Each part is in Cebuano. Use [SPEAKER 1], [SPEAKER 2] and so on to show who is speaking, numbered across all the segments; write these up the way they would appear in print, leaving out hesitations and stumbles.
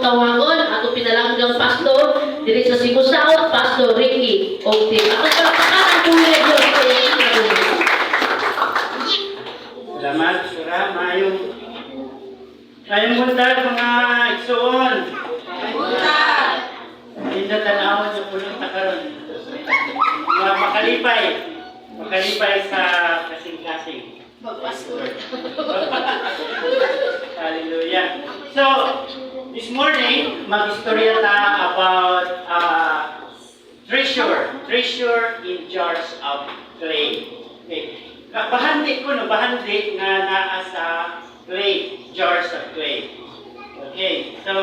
[SPEAKER 1] Tawagon, atong pinalanggang pastor diri sa Cebu South, Pastor Ricky Ongtim. Atong palakpakan ang puri Diyos sa iyang kinabuhi.
[SPEAKER 2] Salamat, Sura. Maayong Maayong buntag, mga igsuon. Buntag! Hindi tanawon yung pulong ta karon. Mga makalipay. Makalipay sa kasing-kasing. Hallelujah. So, this morning, mag-istorya ta about treasure. Treasure in jars of clay. Okay. Bahandi ko, no? Bahandi nga naa sa clay. Jars of clay. Okay. So,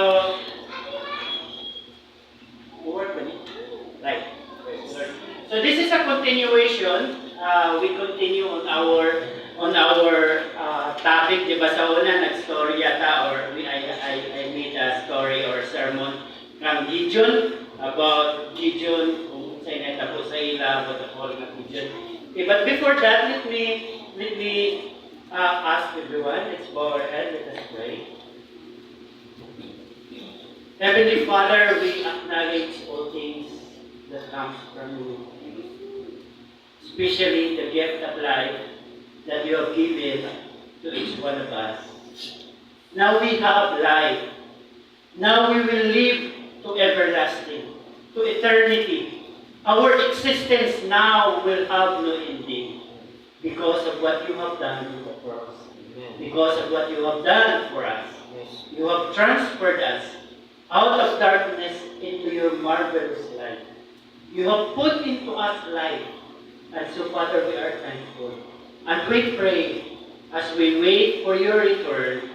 [SPEAKER 2] work ba ni? Right. So this is a continuation. We continue on our topic, di ba, sa una nagstorya ta or we I made a story or sermon kang Gideon, about Gideon, kung unsay nahitabo sa ila, about the calling of Gideon. Okay, but before that, let me ask everyone, let's bow our head, let us pray. Heavenly Father, we acknowledge all things that comes from you, especially the gift of life that you have given to each one of us. Now we have life. Now we will live to everlasting, to eternity. Our existence now will have no ending because of what you have done on the cross. Because of what you have done for us. You have transferred us out of darkness into your marvelous light. You have put into us life. And so, Father, we are thankful. And we pray, as we wait for your return,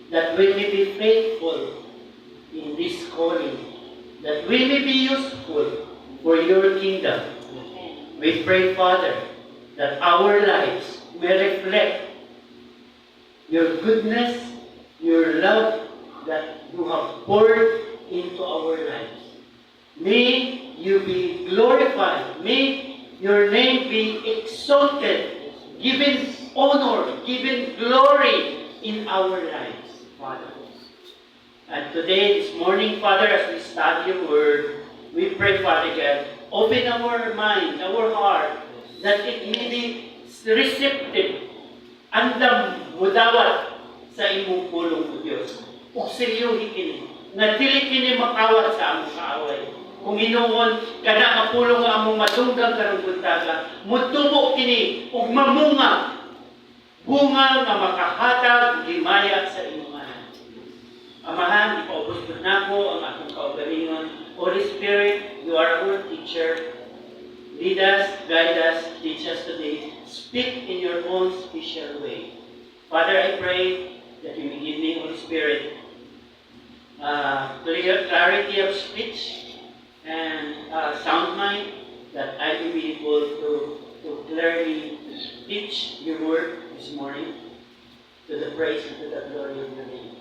[SPEAKER 2] that we may be faithful in this calling, that we may be useful for your kingdom. We pray, Father, that our lives may reflect your goodness, your love that you have poured into our lives. May you be glorified. May your name be exalted, given honor, given glory in our lives, Father. And today, this morning, Father, as we study your word, we pray, Father God, open our mind, our heart, that it may be receptive, andam mudawat sa imong pulong, O Diyos. Ug seryohi kini, nga dili kini makawat sa among kaaway. Kung hinuon, kana nga pulong nga among madunggan karong buntaga, mutubo kini ug mamunga bunga nga makahatag himaya sa imong ngalan. Amahan, ipaubos pud nako ang akong kaugalingon. Holy Spirit, you are our teacher. Lead us, guide us, teach us today. Speak in your own special way. Father, I pray that you may give me, Holy Spirit, clear clarity of speech and sound mind, that I may be able to clearly teach your word this morning to the praise and to the glory of your name.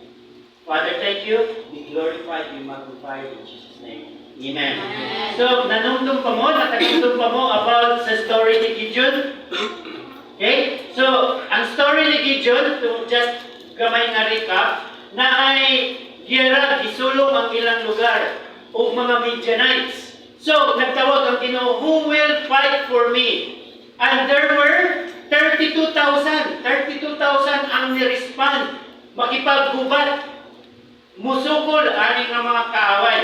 [SPEAKER 2] Father, thank you. Be glorified, be magnified in Jesus' name. Amen. So, nanumdum pa mo, nakanumdum pa mo about sa story ni Gideon? Okay? So, ang story ni Gideon, to just gamay nga recap, naay giyera, gisulong ang ilang lugar og mga Midianites. So, nagtawag ang Ginoo, "Who will fight for me?" And there were 32,000. 32,000 ang ni-respond. Makipaggubat. Musukol ani nga mga kaaway.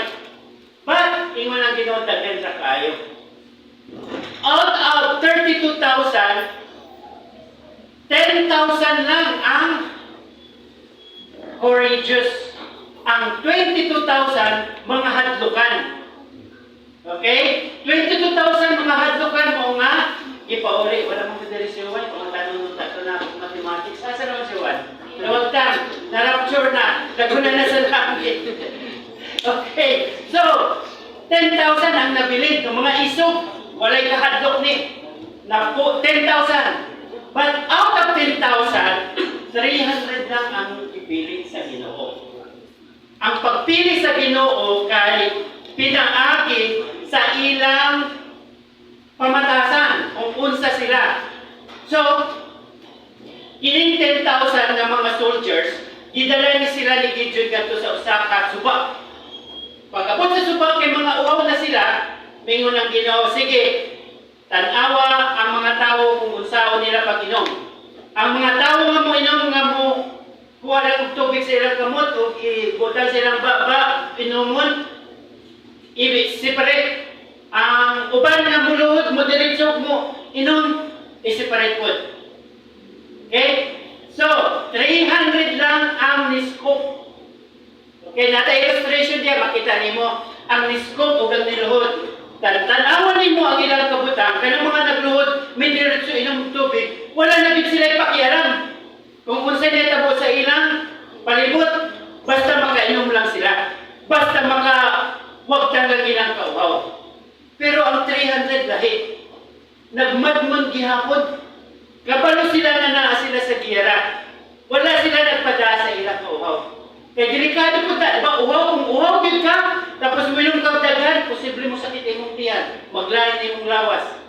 [SPEAKER 2] But, ingon ang Ginoo, daghan sa kayo. Out of 32,000, 10,000 lang ang courageous. Ang 22,000 mga hadlukan. Okay? 22,000 mga hadlukan mo nga ipauli. Wala mong diri si Juan. Pangatanong nung tatlo na mathematics. Asa naman si Juan? Nawagtan. Na-rapture na. Naguna na sa langit. Okay. So, 10,000 ang nabilin ng mga isog. Walay kahadlok ni. Napo, 10,000. But out of 10,000, 300 lang ang ipili sa Ginoo. Ang pagpili sa Ginoo kay pinaagi sa ilang pamatasan kung unsa sila. So, kining 10,000 nga mga soldiers, gidala ni sila ni Gideon gadto sa usa ka suba. Pag-abot sa suba kay mga uhaw na sila, mingon ang Ginoo, "Sige, tan-awa ang mga tao kung unsaon nila pag-inom. Ang mga tao nga mo inom nga mo kuha lang og tubig sa ilang kamot o ibutang sa ilang baba, inumon, i-separate. Ang uban nga muluhod mo diretso mo inom, i-separate pod." Okay? So, 300 lang ang niskop. Okay, naa tay illustration diya, makita nimo ang niskop ug ang niluhod. Tan-awan nimo ang ilang kabutang, kanang mga nagluhod, may diretso inom tubig, wala na gid sila pakialam kung unsa nahitabo sa ilang palibot, basta makainom lang sila. Basta maka wag tanggal ilang kauhaw. Pero ang 300 lahi, nagmadmon gihapon. Kabalo sila na naa sila sa giyera. Wala sila nagpada sa ilang kauhaw. Kaya delikado po ta, di ba? Uhaw, kung uhaw gyud ka, tapos uminom ka og daghan, posible mo sakit imong tiyan, maglain imong lawas.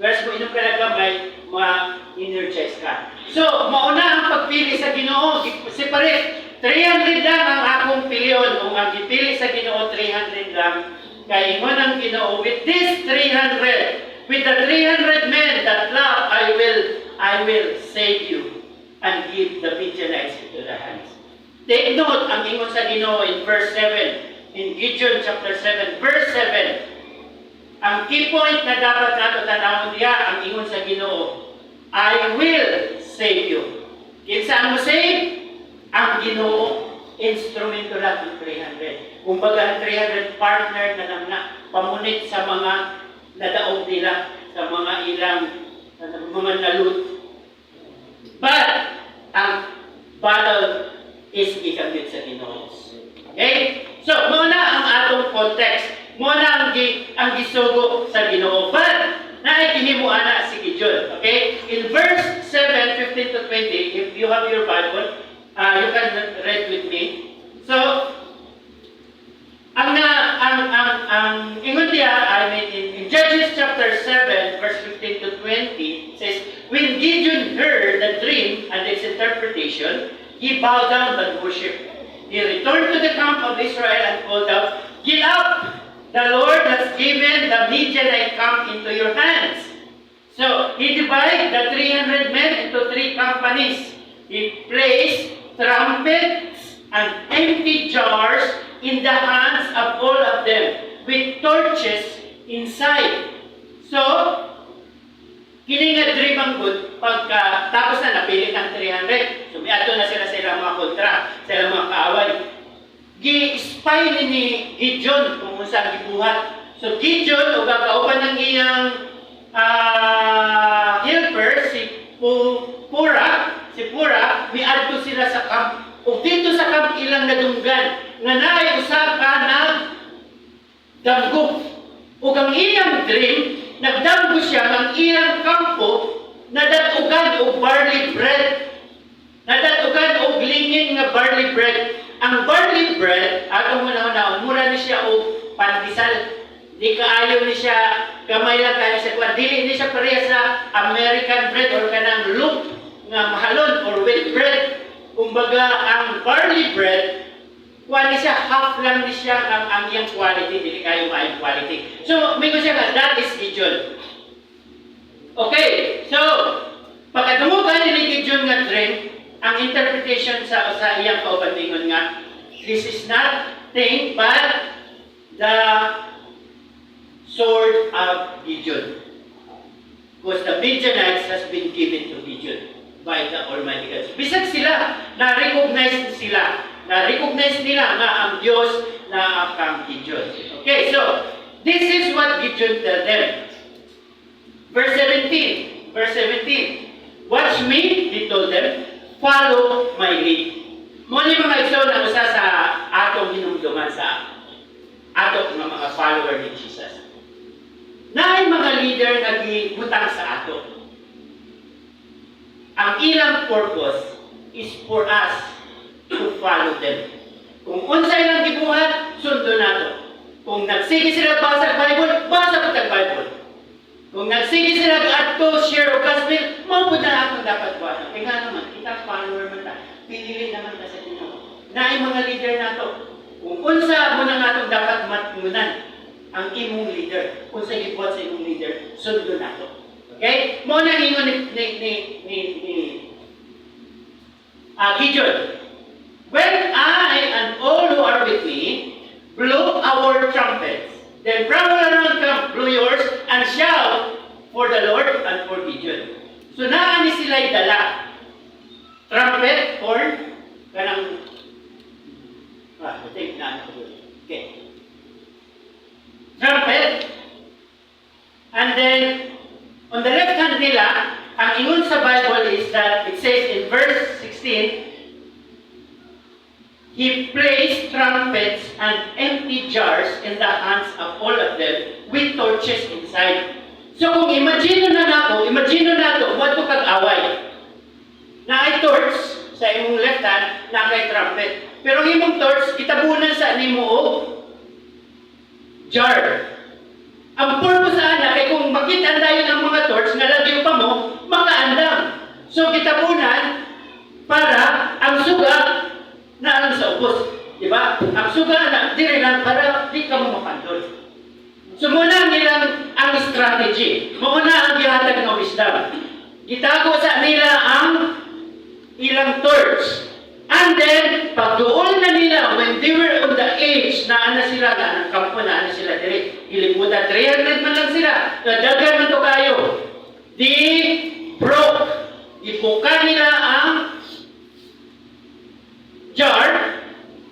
[SPEAKER 2] Whereas mo inom ka na gamay, ma-energize ka. So, mauna ang pagpili sa Ginoo, separate. 300 lang ang akong pilion. Kung ang gipili sa Ginoo, 300 lang. Kay ingon ang Ginoo, with this 300, with the 300 men that love, I will save you and give the Midianites into the hands. Take note, ang ingon sa Ginoo in verse 7, in Gideon chapter 7, verse 7, ang key point na dapat nato tanawon diha, ang ingon sa Ginoo, "I will save you." Kinsa ang mo save? Ang Ginoo. Instrumento lang ang 300. Kumbaga ang 300 partner na lang na pamunit sa mga nadaog nila, sa mga ilang mga nalut. But ang battle is gikan gyud sa Ginoo. Okay? So, mao na ang atong context. Mao na ang gisugo sa Ginoo. But naay gihimo ana si Gideon. Okay? In verse 7, 15 to 20, if you have your Bible, you can read with me. So, ang na ang ang ang ingon diya, I mean, in Judges chapter 7 verse 15 to 20 says, "When Gideon heard the dream and its interpretation, he bowed down and worshipped. He returned to the camp of Israel and called out, 'Get up! The Lord has given the Midianite camp into your hands.' So he divided the 300 men into three companies. He placed trumpets and empty jars in the hands of all of them with torches inside." So, kini nga dream ang good, pagka tapos na napili ng 300, so miadto na sila sa ilang mga kontra, sa ilang mga kaaway. Gi-spy ni Gideon kung unsa ang gibuhat. So Gideon ug ang kauban ng iyang helper si Pura, si Pura, miadto sila sa camp. Ug dito sa camp ilang nadunggan nga naay usa ka nag damgo. Ug ang iyang dream, nagdamgo siya ng iyang kampo nadatugan og barley bread. Nadatugan og lingin nga barley bread. Ang barley bread, atong hunahuna, mura ni siya og pandesal. Di kaayo ni siya, gamay lang kaayo sa kuan. Dili ni siya pareha sa American bread or kanang loaf nga mahalon or wheat bread. Kumbaga, ang barley bread, kuan ni siya, half lang ni siya ang iyang quality, dili kayo maayong quality. So, may siya nga, that is Gideon. Okay, so, pagkadungog ni Gideon nga dream, ang interpretation sa iyang kauban ingon nga, "This is not thing but the sword of Gideon. Because the Midianites has been given to Gideon by the Almighty God." Bisag sila, na-recognize sila. Na-recognize nila nga ang Diyos na kang Gideon. Okay, so, this is what Gideon tell them. Verse 17. Verse 17. "Watch me," he told them, "follow my lead." Mao ni, mga igsoon, ang usa sa atong hinumduman sa ato nga mga follower ni Jesus. Naay mga leader nga gibutang sa ato. Ang ilang purpose is for us to follow them. Kung unsa ilang gibuhat, sundon nato. Kung nagsige sila basa Bible, basa pud tag Bible. Kung nagsige sila adto share og gospel, mao pud na atong dapat buhaton. Kay nga naman, kita follower man ta. Pinili naman ta sa Ginoo. Naay mga leader nato. Kung unsa mo na nga atong dapat matngunan ang imong leader. Unsa gibuhat sa imong leader, sundon nato. Okay? Mao na ingon ni Gideon. "When I and all who are with me blow our trumpets, then from all around come, blow yours, and shout for the Lord and for Gideon." So naa ni sila dala. Trumpet, horn, kanang, I think na ano ko. Okay. Trumpet, and then, on the left hand nila, ang ingon sa Bible is that it says in verse 16, "He placed trumpets and empty jars in the hands of all of them with torches inside." So kung imagine na nako, imagine na to, mo kag away. Naay torch sa imong left hand, naa kay trumpet. Pero ang imong torch, gitabunan sa nimo og jar. Ang purpose ana kay kung makita dayon ang mga torch nga lagyo pa mo, makaandam. So gitabunan para ang suga naa lang sa ubos. Di ba? Ang suga na diri lang para di ka mo makandol. So mao na ang ilang ang strategy. Mao na ang gihatag nga wisdom. Gitago sa nila ang ilang torch. And then, pagduol na nila, when they were on the edge, naa na sila, na ang kampo, naa na sila diri. Gilibutan, 300 man lang sila. Daghan man to kayo. They broke. Gibuka nila ang jar,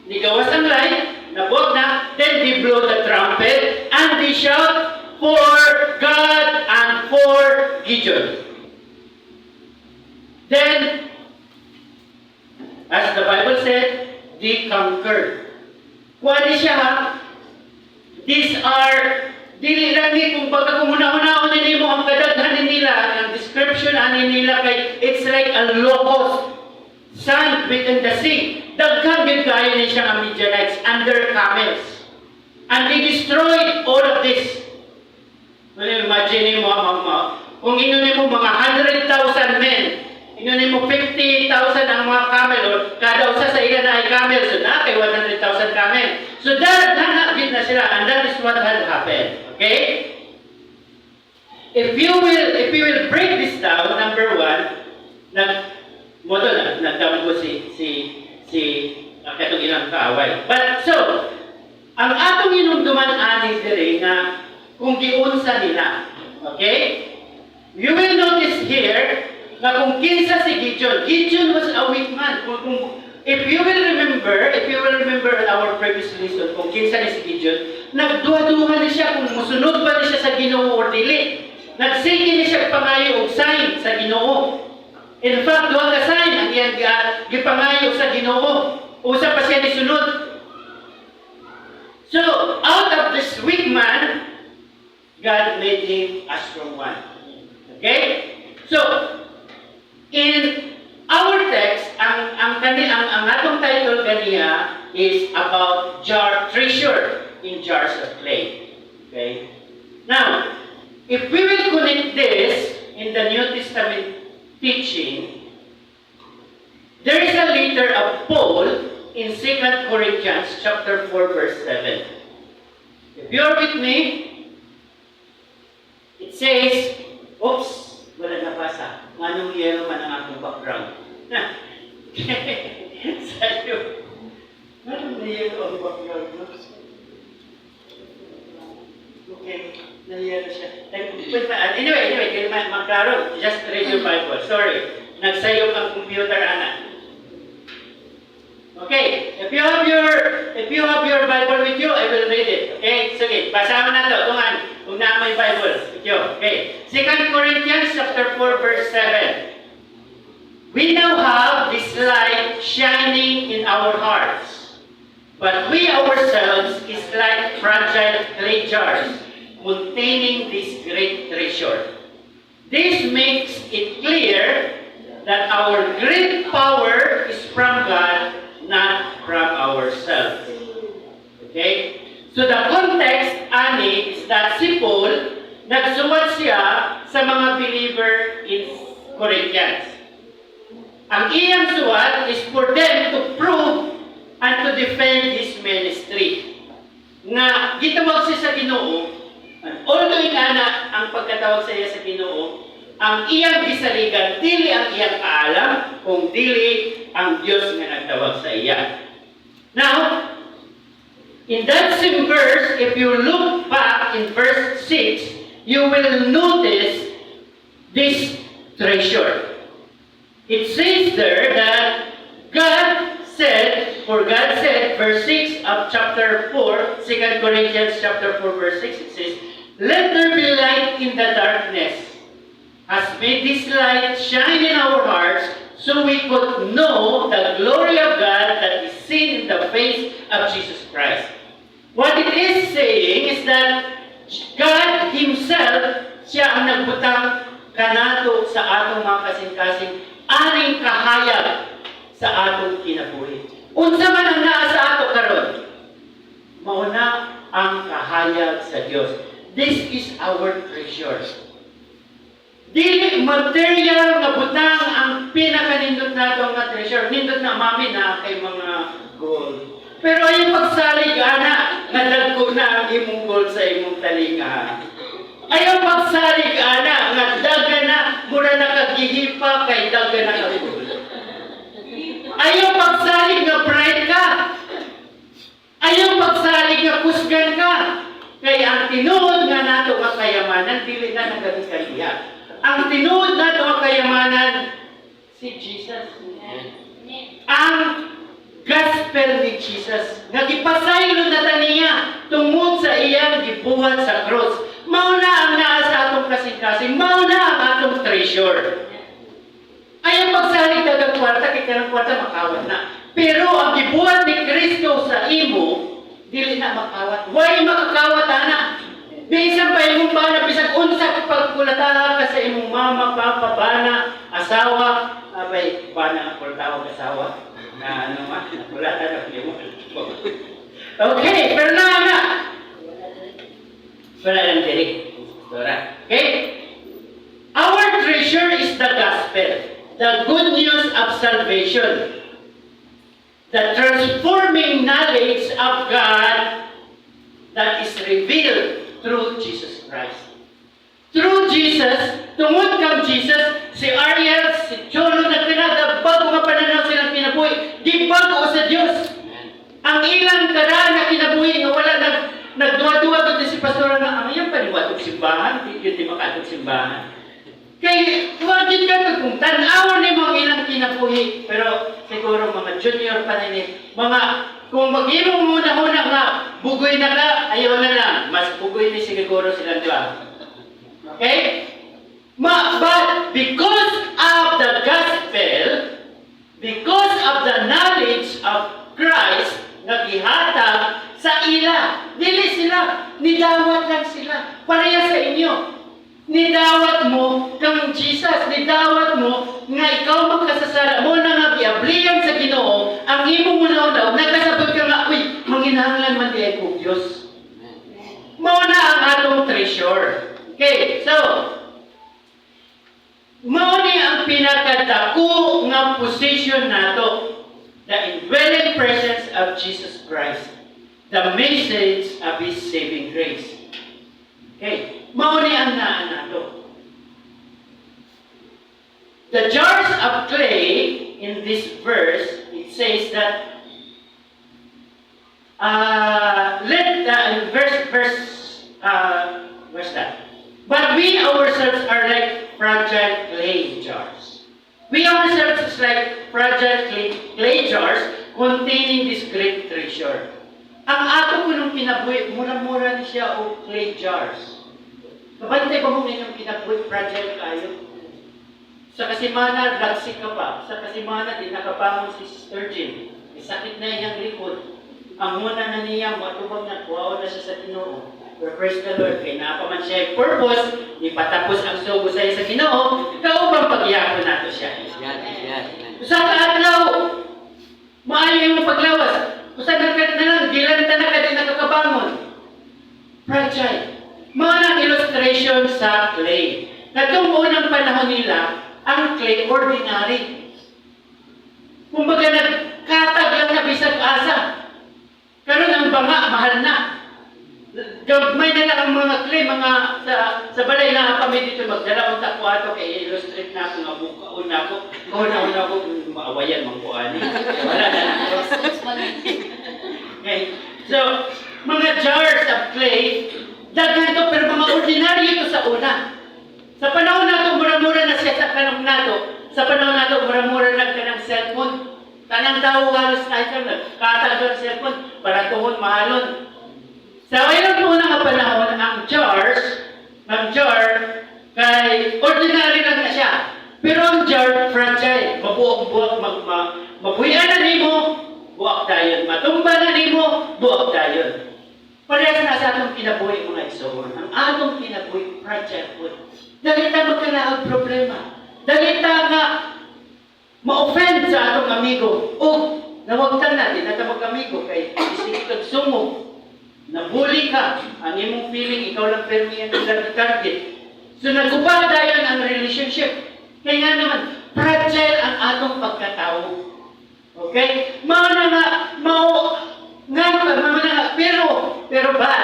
[SPEAKER 2] nigawas ang light, nabuot na, then they blow the trumpet, and they shout for God and for Gideon. Then, as the Bible said, they conquered. Kuha ni siya ha, these are, dili lang ni kung baga kung una-unaon ni nimo ang kadaghan nila, ang description ani nila kay it's like a locust, sand within the sea. Daghan gyud kayo ni siya nga Midianites and their camels. And they destroyed all of this. Well, imagine mo, mga, kung ingon mo mga 100,000 men, ingon mo 50,000 ang mga camel, or kada usa sa ila na ay camel, so naa kay 100,000 camel. So that, hanapit na sila, and that is what had happened. Okay? If you will break this down, number one, nag, mao to na, nagdamgo si katong ilang kaaway. But so, ang atong hinumduman ani diri nga kung giunsa nila. Okay? You will notice here na kung kinsa si Gideon. Gideon was a weak man. Kung, if you will remember in our previous lesson, kung kinsa ni si Gideon, nagduha-duha ni siya kung musunod ba ni siya sa Ginoo or dili. Nagsige ni siya pangayo og sign sa Ginoo. In fact, duha ka sign ang iyang gipangayo sa Ginoo. Usa pa siya ni sunod. So, out of this weak man, God made him a strong one. Okay? So, in our text, ang atong title ganiya is about jar treasure in jars of clay. Okay? Now, if we will connect this in the New Testament teaching, there is a letter of Paul in 2 Corinthians chapter 4 verse 7. If you're with me, it says, oops, wala nabasa. Nganong yellow man ang akong background? Sayo. Nganong na yellow ang background, no? Okay, na-yellow siya. Anyway, kaya maklaro, just read your Bible. Sorry, nagsayop ang computer, ana. Okay, if you have your Bible with you, I will read it. Okay, sige, basahan na to. Kung naa may Bible with you. Okay. 2 Corinthians chapter 4 verse 7. "We now have this light shining in our hearts, but we ourselves is like fragile clay jars containing this great treasure. This makes it clear that our great power is from God, not from ourselves." Okay? So the context, ani, is that si Paul, nagsuwat siya sa mga believer in Corinthians. Ang iyang suwat is for them to prove and to defend his ministry. Nga gitawag siya sa Ginoo, and although ingana ang pagkatawag sa iya sa Ginoo, ang iyang gisaligan dili ang iyang kaalam, kung dili ang Dios nga nagtawag sa iya. Now, in that same verse, if you look back in verse 6, you will notice this treasure. It says there that God said, for God said, verse 6 of chapter 4, 2 Corinthians chapter 4, verse 6, it says, "Let there be light in the darkness, has made this light shine in our hearts so we could know the glory of God that is seen in the face of Jesus Christ." What it is saying is that God Himself, siya ang nagbutang kanato sa atong mga kasing-kasing aning kahayag sa atong kinabuhi. Unsa man ang naa sa ato karon, mao na ang kahayag sa Dios. This is our treasure. Dili material nga butang ang pinakanindot nato nga treasure. Nindot na, mami, na kay mga gold. Pero ayaw pagsalig ana nga dagko na ang imong gold sa imong talinga. Ayaw pagsalig ana nga daga na, mura na kagihipa kay daga na ka gold. Ayaw pagsalig nga bright ka. Ayaw pagsalig nga kusgan ka. Kay ang tinuod nga nato nga kayamanan dili na nagagikan diha. Ang tinuod nato nga kayamanan, si Jesus. Ang gospel ni Jesus nga gipasaylo na ta niya tungod sa iyang gibuhat sa cross. Mao na ang naa sa atong kasing-kasing, mao na ang atong treasure. Ayaw pagsalig dagang kwarta kay kanang kwarta makawat na. Pero ang gibuhat ni Kristo sa imo, dili na makawat. Way makakawat ana? Bisan pa imong bana, bisan unsa ka pagkulataha ka sa imong mama, papa, bana, asawa, abay, bana ang tawag asawa, na ano ma, kulata na mo. Okay, pero na na. Wala lang diri. Dora. Okay? Our treasure is the gospel, the good news of salvation, the transforming knowledge of God that is revealed through Jesus Christ. Through Jesus, tungod kang Jesus, si Ariel, si Cholo, nagkanada, bago nga pananaw silang kinabuhi, gibago sa Diyos. Ang ilang karaan na kinabuhi nga wala nagduwa-duwa gud si pastor nga ang iyang paniwadtog simbahan, di yun di makadtog simbahan. Kay wa gyud ka kung tan-awon nimo ang ilang kinabuhi, pero siguro mga junior pa nini, mga kung mag-imong muna-huna nga bugoy na ka, ayaw na lang, mas bugoy ni siguro silang duha. Okay? But because of the gospel, because of the knowledge of Christ nga gihatag sa ila, dili sila, nidawat lang sila. Pareha sa inyo. Nidawat mo kang Jesus, nidawat mo nga ikaw magkasasala mo na nga giablihan sa Ginoo ang imong una-una, nagkasabot ka nga, "Uy, manginahanglan man di ko Dios." Mao na ang atong treasure. Okay, so mao ni ang pinakadako nga position nato, the indwelling presence of Jesus Christ, the message of His saving grace. Okay, mao ni ang naa nato. The jars of clay in this verse, it says that let in verse, where's that? "But we ourselves are like fragile clay jars." We ourselves is like fragile clay jars containing this great treasure. Ang ato kunong kinabuhi, mura-mura ni siya og clay jars. Kabantay ba mo inyong kinabuhi, fragile kayo? Sa kasimana, lagsik ka pa. Sa kasimana, di nakabangon si Sister Jean. May sakit na iyang likod. Ang muna na niya, matubag na, kuwaon na siya sa Ginoo. But praise the Lord, kay naa pa man siya purpose, di patapos ang sugo sa iya sa Ginoo, kaubang pagyako nato siya.
[SPEAKER 3] Yes.
[SPEAKER 2] Usa ka adlaw, maayo imong paglawas. Usa na ka na lang, gilanta na ka, di nakakabangon. Fragile. Mga nang illustration sa clay. Katong unang panahon nila, ang clay ordinary. Kumbaga nagkatag lang na bisag asa. Karon ang banga, mahal na. sa balay na kami dito, magdala unta ko ato kay illustrate na ako nga bukaon na ako. Kauna ako maawayan man ko ani. Wala na na. Okay. So, mga jars of clay, daghan to, pero mga ordinaryo to sa una. Sa panahon nato, mura-mura na siya sa kanong nato. Sa panahon nato, mura-mura na kanang cellphone. Tanang tao halos kahit ano, katag ang cellphone, para tuhon mahalon. Sa ilang una nga panahon, ang jar, kay ordinary lang na siya. Pero ang jar, fragile. Mabuak-buak, mabuyan na nimo, buak dayon. Matumba na nimo, buak dayon. Parehas na sa atong kinabuhi, mga igsoon. Ang atong kinabuhi, fragile po. Dali ta magkanaog problema. Dali ta nga ma-offend sa atong amigo. O nawagtan na, di na ta mag-amigo kay isip kag sungog. Nabully ka, ang imong feeling, ikaw lang permi ang ilang target. So naguba dayon ang relationship. Kaya nga naman, fragile ang atong pagkatao. Okay? Mao na nga, mao, nga naman, mao na nga, pero ba,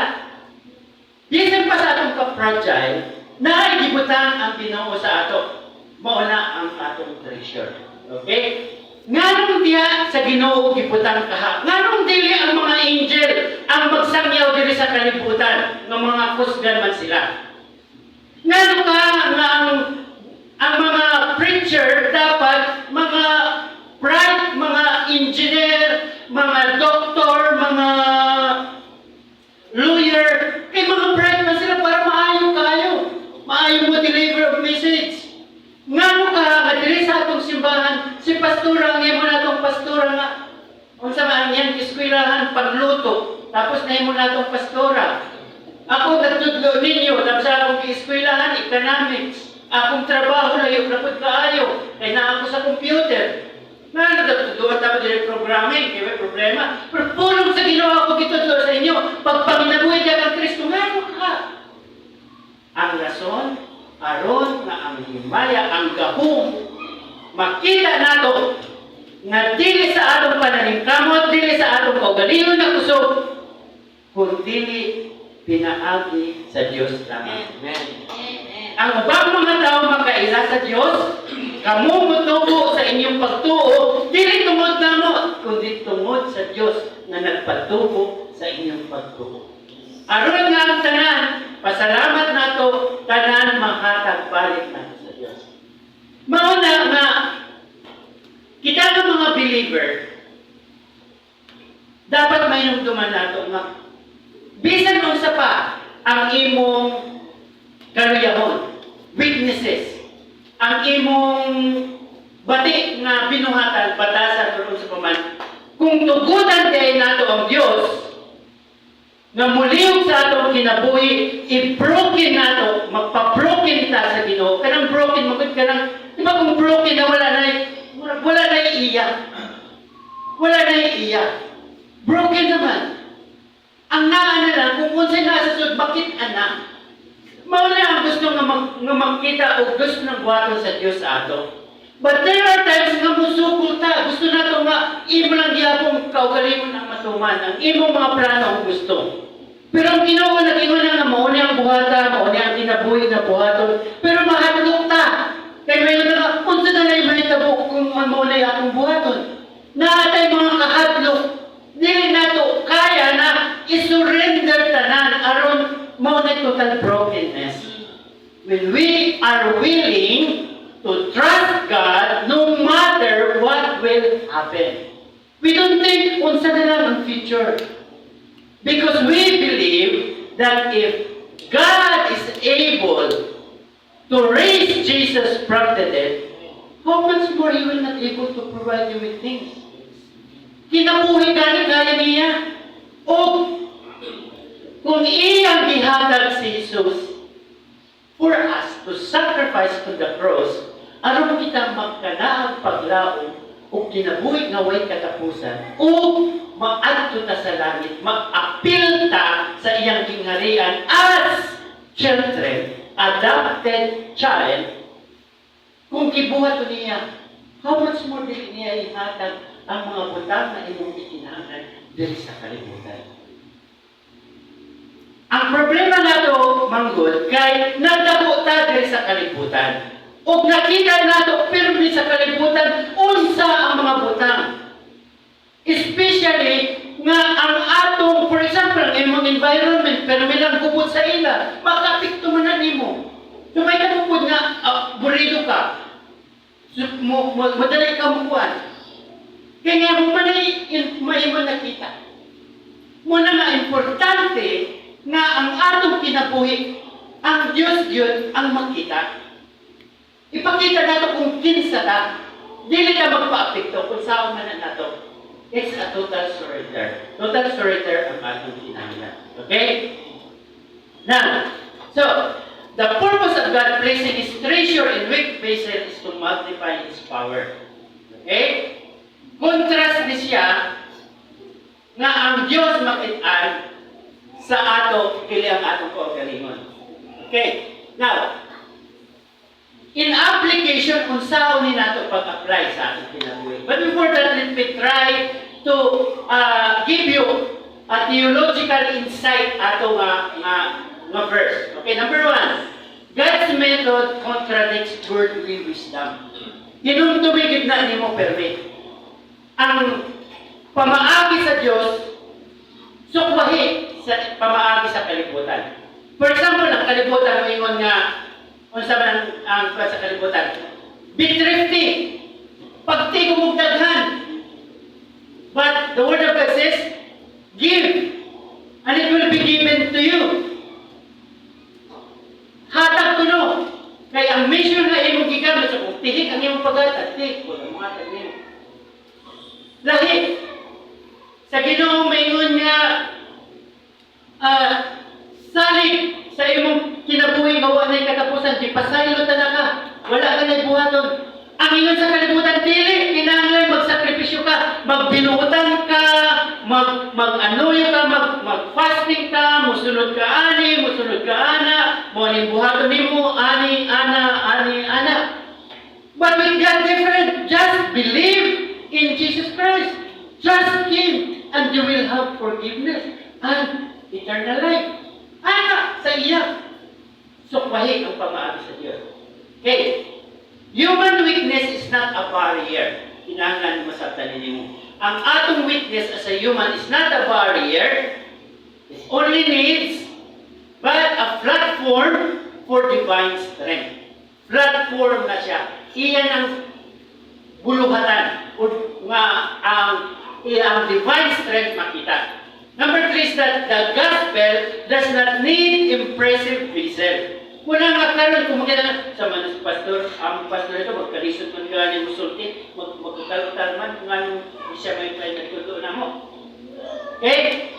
[SPEAKER 2] bisan pa sa atong ka-fragile, naay gibutang ang Ginoo sa ato. Mao na ang atong treasure. Okay? Nganong diha sa Ginoo gibutang kaha? Nganong dili ang mga angel ang magsangyaw diri sa kalibutan nga mga kusgan man sila? Ngano ka nga ang mga preacher dapat mga bright, mga engineer, mga doktor, mga lawyer, kay mga bright man sila para maayo kaayo. Maayo mo deliver of message. Ngano ka nga diri sa atong simbahan, si pastora, ang imo natong pastora nga unsa man ang iyang eskwelahan, pagluto, tapos na imo natong pastora. Ako nagtudlo ninyo, tapos akong eskwelahan, economics. Akong trabaho na yung rapod kaayo, kay naa ako sa computer. Nga nagtudloan dapat diri programming, kay may problema. Pero pulong sa Ginoo ako gitudlo sa inyo, pagpanginabuhi ka kang Kristo, ngano ka? Ang rason, aron nga ang himaya, ang gahom, makita nato nga dili sa atong pananingkamot, dili sa atong kaugalingon na kusog, kun dili pinaagi sa Dios lamang.
[SPEAKER 1] Amen.
[SPEAKER 2] Ang ubang mga tao makaila sa Dios, kamo motubo sa inyong pagtuo, dili tungod namo, kundi tungod sa Dios nga nagpatubo sa inyong pagtuo. Aron nga ang tanan, pasalamat nato, tanan mahatag balik nato sa Dios. Mao na nga kita nga mga believer, dapat mainumduman nato nga bisan unsa pa ang imong kaluyahon, weaknesses, ang imong bati nga binuhatan, batasan, or unsa pa man, kung tugutan kay nato ang Dios, nga mulihok sa atong kinabuhi, i-broken nato, magpa-broken ta sa Ginoo. Kanang broken, magud kanang, di ba kung broken na wala na iya. Wala na iya. Broken naman. Ang naa na lang, kung unsay nasa sud, bakit ana? Mao na ang gusto nga makita o gusto ng buhaton sa Dios ato. But there are times nga musukol ta. Gusto nato nga imo lang gihapon kaugalingon ang matuman, ang imong mga plano ang gusto. Pero ang Ginoo nag-ingon na nga mao ni ang buhata, mao ni ang kinabuhi na buhaton. Pero mahadlok ta. Kay may nga unsa na lay mahitabo kung mao na akong buhaton? Naa tay mga kahadlok. Dili nato kaya na i-surrender tanan aron mao na total brokenness. When we are willing to trust God no matter what will happen. We don't think unsa na lang ang future. Because we believe that if God is able to raise Jesus from the dead, how much more He will not able to provide you with things? Kinabuhi gani kaya niya. O kung iyang gihatag si Jesus for us to sacrifice on the cross, aron kita magkanaag paglaom ug kinabuhi nga way katapusan o maadto ta sa langit, mag-apil ta sa iyang gingharian as children, adopted child. Kung gibuhat to niya, how much more dili niya ihatag ang mga butang na imong gikinahanglan diri sa kalibutan? Ang problema nato, manggod kay nagdako ta diri sa kalibutan. Ug nakita nato pirmi sa kalibutan unsa ang mga butang. Especially nga ang atong, for example, ang imong environment, pero may lang gubot sa ila, makaapekto man na nimo. So may kabukod nga, burido ka, so, mo, madali ka mukuan. Kaya nga mo man ay maimo nakita. Muna nga importante nga ang atong kinabuhi, ang Diyos yun ang makita. Ipakita nato kung kinsa ta. Dili ka magpa-apekto kung saan man na nato. It's a total surrender. Total surrender ang atong kinahanglan. Okay? Now, so, the purpose of God placing His treasure in weak vessel is to multiply His power. Okay? Contrast ni siya nga ang Diyos makitaan sa ato, dili ang atong kaugalingon. Okay? Now, in application, kung saan ni nato pag-apply sa atong kinabuhi. But before that, let me try to give you a theological insight ato nga verse. Okay, number one, God's method contradicts worldly wisdom. Hinumdumi gid na nimo permi. Ang pamaagi sa Dios sukwahi sa pamaagi sa kalibutan. For example, ang kalibutan moingon nga unsa man ang kuwan sa kalibutan? Be thrifty. Pagtigom og daghan. But the word of God says, "Give, and it will be given to you." Hatag kuno. Kay ang measure nga imong gigamit sa kung tihik ang imong paghatag, tihik ko ang mga nimo. Lahi. Sa Ginoo maingon nga salig sa imong kinabuhi nga wa nay katapusan, gipasaylo ta na ka. Wala ka nay buhaton. Ang ingon sa kalibutan, dili kinahanglan magsakripisyo ka, magbinuutan ka, mag-anuyo ka, mag-fasting ka, musunod ka ani, musunod ka ana, mo ning buhaton nimo ani, ana, ani, ana. But with God different, just believe in Jesus Christ. Trust Him and you will have forgiveness and eternal life. Ana sa iya. Sukwahi ang pamaagi sa Diyos. Okay. Human weakness is not a barrier. Kinahanglan masabtan ninyo. Ang atong weakness as a human is not a barrier. It only needs but a platform for divine strength. Platform na siya. Iyan ang buluhatan o nga ang iyang divine strength makita. Number three is that the gospel does not need impressive vessel. Muna nga karon kung makita na sa man sa pastor, ang pastor ito magkalisod man gani musulti, magkalutar man nganong di siya may may nagtuto na mo. Okay?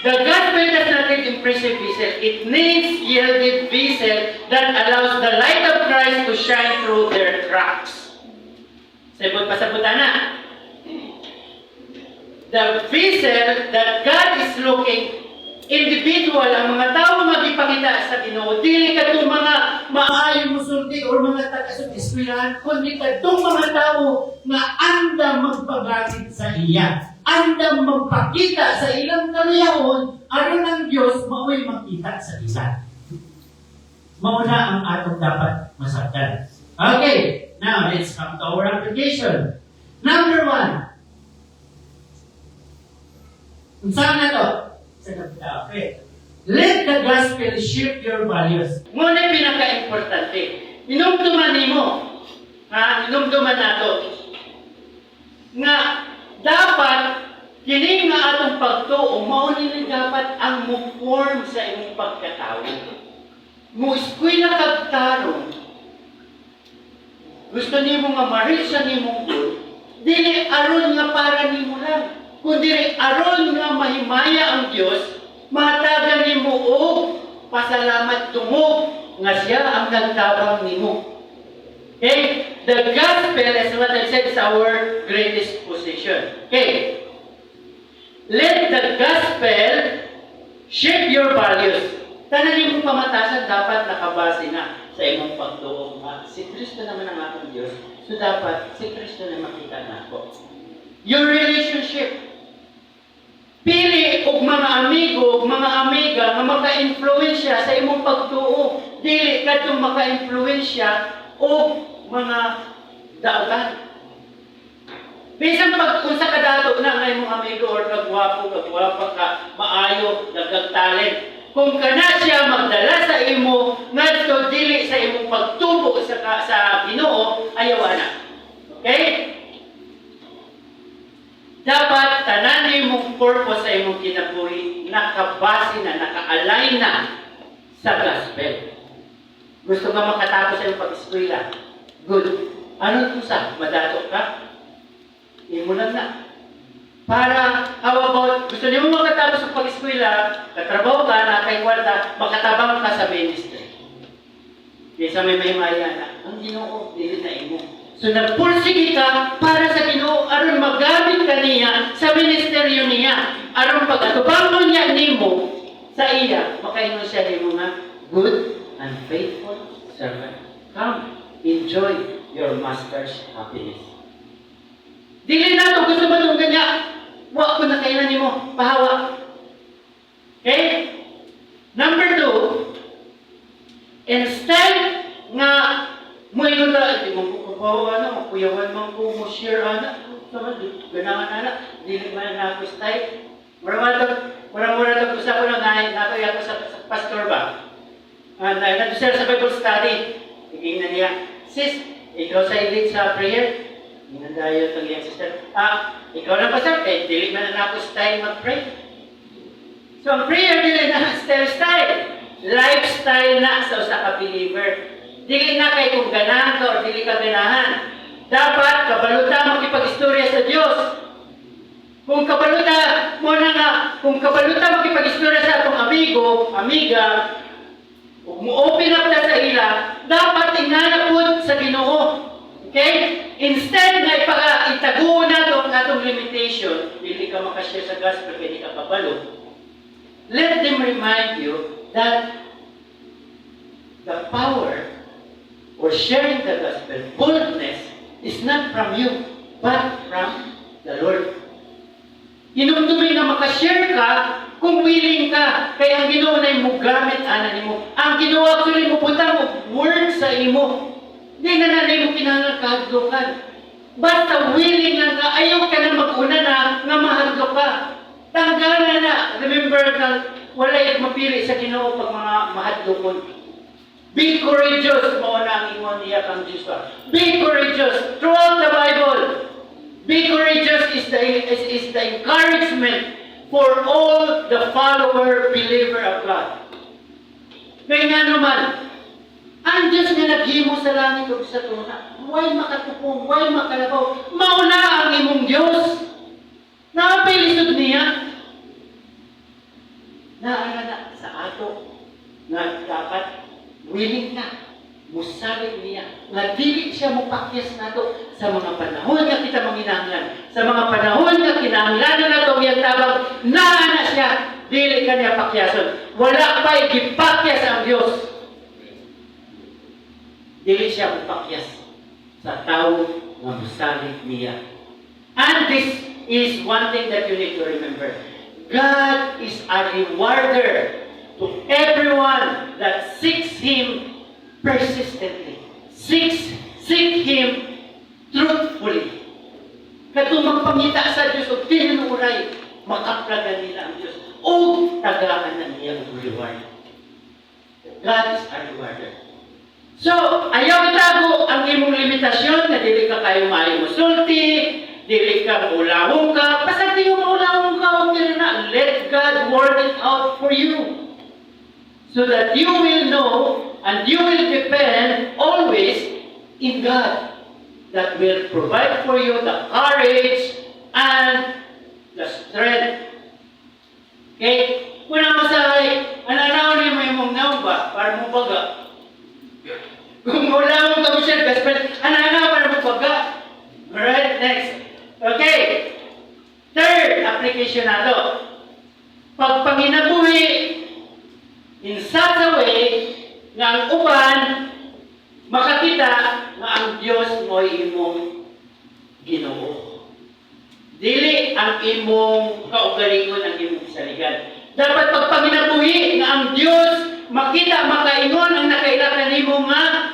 [SPEAKER 2] The gospel does not need impressive vessel. It needs yielded vessel that allows the light of Christ to shine through their cracks. Sabot pasabutan na. The vessel that God is looking, individual, ang mga tao magipangita sa Ginoo, dili kadtong mga maayo musulti or mga taga eskwelahan, kundi kadtong mga tao nga andam magpagamit sa iya, andam magpakita sa ilang kaluyahon aron ang Dios mao'y makita sa isa. Mao na ang atong dapat masabtan. Okay, now let's come to our application. Number one. Unsa na to? Sa okay. Let the gospel shape your values. Muna pinaka-importante. Inumduman nimo. Ha? Inumduman nato. Nga dapat kini nga atong pagtuo mao ni dapat ang mo-form sa imong pagkatao. Mo eskwela kag tarong. Gusto nimo nga ma-reach sa nimong goal, dili aron nga para nimo lang, kundi aron nga mahimaya ang Dios, mahatagan nimo og pasalamat tungod nga siya ang nagtabang nimo. Okay? The gospel, as what I said, is our greatest possession. Okay? Let the gospel shape your values. Tanan imong pamatasan dapat nakabase na sa imong pagtuo nga si Kristo naman ang atong Diyos. So dapat si Kristo na makita nako. Your relationship. Pili og mga amigo, ug mga amiga nga maka-influensya sa imong pagtuo. Dili kadtong maka-influensya og mga daotan. Bisan pag unsa ka dato na nga imong amigo or kagwapo, kagwapa ka, maayo, daghang talent. Kung kana siya magdala sa imo ngadto dili sa imong pagtubo sa Ginoo, ayaw ana. Okay? Dapat tanan imong purpose sa imong kinabuhi nakabase na, naka-align na sa gospel. Gusto ka makatapos sa imong pag-eskwela? Good. Ano to sa? Madato ka? Imo lang na. Para, how about, gusto niyo mo makatapos sa pag-eskwela, katrabaho ka, na kay kwarta, makatabang ka sa ministry. Kaysa may mahimaya na, ang Ginoo, dili na imo. So nagpursige ka para sa Ginoo aron magamit ka niya sa ministeryo niya. Aron pag-atubang mo niya nimo sa iya, makaingon siya nimo nga "Good and faithful servant. Come, enjoy your master's happiness." Dili na to gusto mo itong ganya. Wa ko na kailan nimo pahawa. Okay? Number two, instead nga mo ta, di mo ko kapawa na, makuyawan man ko, mo share ana, sama, di ganahan ana, dili man na ako style. Mura man to usa ko na na ako sa pastor ba. Ah, na na sa Bible study. Tingnan niya, "Sis, ikaw sa lead sa prayer." Tingnan dayo itong iyang sister. "Ah, ikaw na, pastor, eh, dili man na ako style mag-pray." So, ang prayer dili na style style. Lifestyle na sa usa ka believer. Dili na kay kung ganahan ka or dili ka ganahan. Dapat kabaluta makipag-istorya sa Dios. Kung kabaluta mo na nga, kung kabaluta makipag-istorya sa atong amigo, amiga, ug mo open up na sa ila, dapat ingana pud sa Ginoo. Okay? Instead nga itaguo nato ang atong limitation, dili ka makashare sa gospel kay di ka kabalo. Let them remind you that the power or sharing the gospel, boldness, is not from you, but from the Lord. Hinumdumi nga makashare ka kung willing ka. Kaya ang Ginoo na mo gamit ana nimo. Ang Ginoo actually mo butang og word sa imo. Di na na nimo kinahanglan kahadlokan. Basta willing lang ka, ayaw ka na mag-una na nga mahadlok ka. Tanggalan na. Remember na wala mapili sa Ginoo pag mga mahadlokon. Be courageous, mao na ang ingon niya kang Jesus. Be courageous throughout the Bible. Be courageous is the encouragement for all the follower, believer of God. Kaya nga naman, ang Diyos nga naghimo sa langit ug sa tuna, way makatupong, way makalabaw, mauna ang imong Diyos. Naa pa'y lisod niya? Naa na sa ato nga dapat willing na musalig niya nga dili siya mopakyas nato sa mga panahon nga kita manginahanglan, sa mga panahon nga kinahanglan nato ang iyang tabang, naa na siya, dili ka niya pakyason. Wala pa gipakyas ang Dios. Dili siya mopakyas sa tawo nga musalig niya. And this is one thing that you need to remember: God is a rewarder to everyone that seeks Him persistently. Seek Him truthfully. Katong magpangita sa Diyos og tinuoray, makaplagan nila ang Diyos o tagaan na niya og reward. God is a rewarder. So, ayaw itago ang imong limitasyon na dili ka kayo maayo mosulti, dili ka maulawong ka, basta di mo maulawong ka, okay na. Let God work it out for you. So that you will know and you will depend always in God that will provide for you the courage and the strength. Okay? Kung na masahay, ananaw ni mo imong nawong ba para mo baga. Kung wala mong ka gospel, ananaw para mo baga. Alright, next. Okay. Third application nato. Pagpanginabuhi in such a way nga ang uban makakita nga ang Dios mo'y imong Ginoo. Dili ang imong kaugalingon ang imong. gisaligan. Dapat pagpanginabuhi nga ang Dios makita, makaingon ang nakaila kanimo nga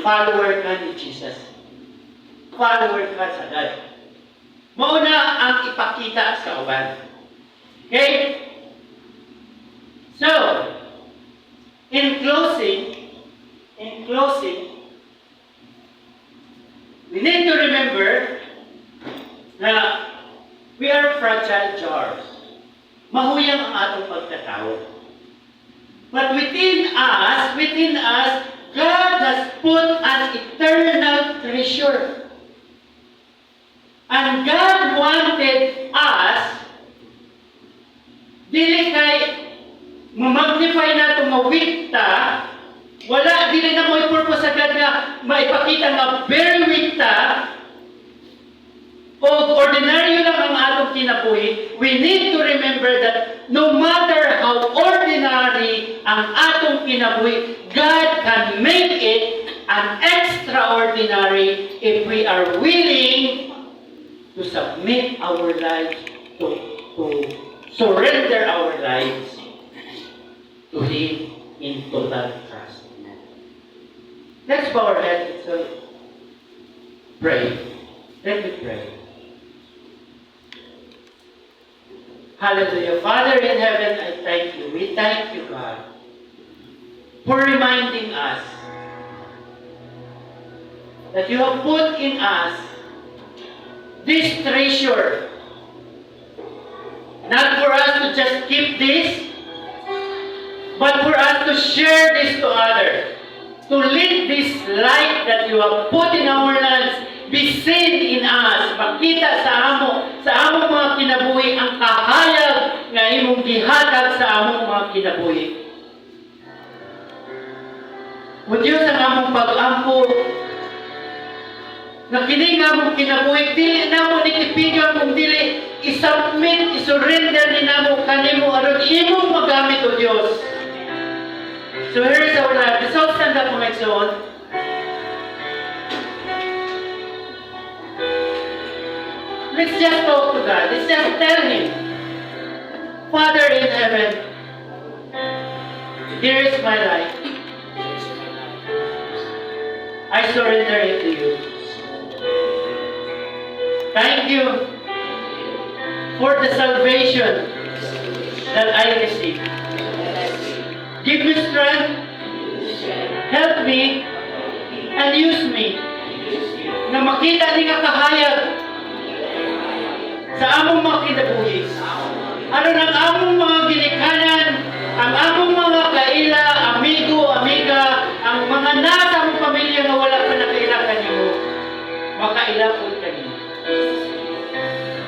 [SPEAKER 2] follower ka ni Jesus. Follower ka sa God. Mao na ang ipakita sa uban. Okay? So, in closing, we need to remember na we are fragile jars. Mahuyang ang atong pagkatao. But within us, God has put an eternal treasure. And God wanted us, dili kay ma-magnify nato nga weak ta, wala, dili na mo purpose sa God nga maipakita nga very weak ta, o ordinaryo lang ang atong kinabuhi. We need to remember that no matter how ordinary ang atong kinabuhi, God can make it an extraordinary if we are willing to submit our lives, to surrender our lives to Him in total trust. Let's bow our heads and pray. Let me pray. Hallelujah. Father in heaven, I thank you. We thank you, God, for reminding us that you have put in us this treasure. Not for us to just keep this, but for us to share this to others. To let this light that you have put in our lives be seen in us. Makita sa among mga kinabuhi ang kahayag nga imong gihatag sa among mga kinabuhi. O Diyos, ang among pag-ampo, na kini nga among kinabuhi, dili namo ni tipigan kung dili isubmit, isurrender ni namo kanimo aron imong magamit, O Diyos. So here is our life. Let's all stand up, mga igsoon. Let's just talk to God. Let's just tell Him, "Father in heaven, here is my life. I surrender it to you. Thank you for the salvation that I received. Give me strength, help me, and use me na makita ni nga kahayag sa among mga kinabuhi. Aron ang among mga ginikanan, ang among mga kaila, amigo, amiga, ang mga nasa among pamilya nga wala pa nakaila kanimo, makaila po kanimo.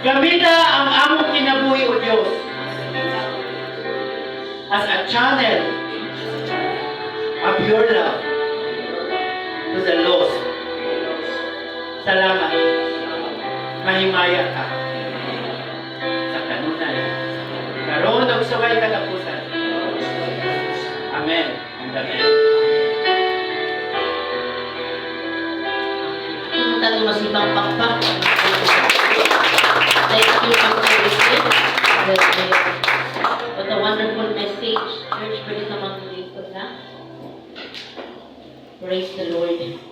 [SPEAKER 2] Gamita ang among kinabuhi, O Diyos, as a channel of your love to the lost. Salamat. Mahimaya ka sa kanunay, karon ug sa way katapusan. Amen and amen."
[SPEAKER 1] Punta ng masibang pakpak. Thank you, Pastor Richard. What a wonderful message. Church, pwede naman na. Praise the Lord.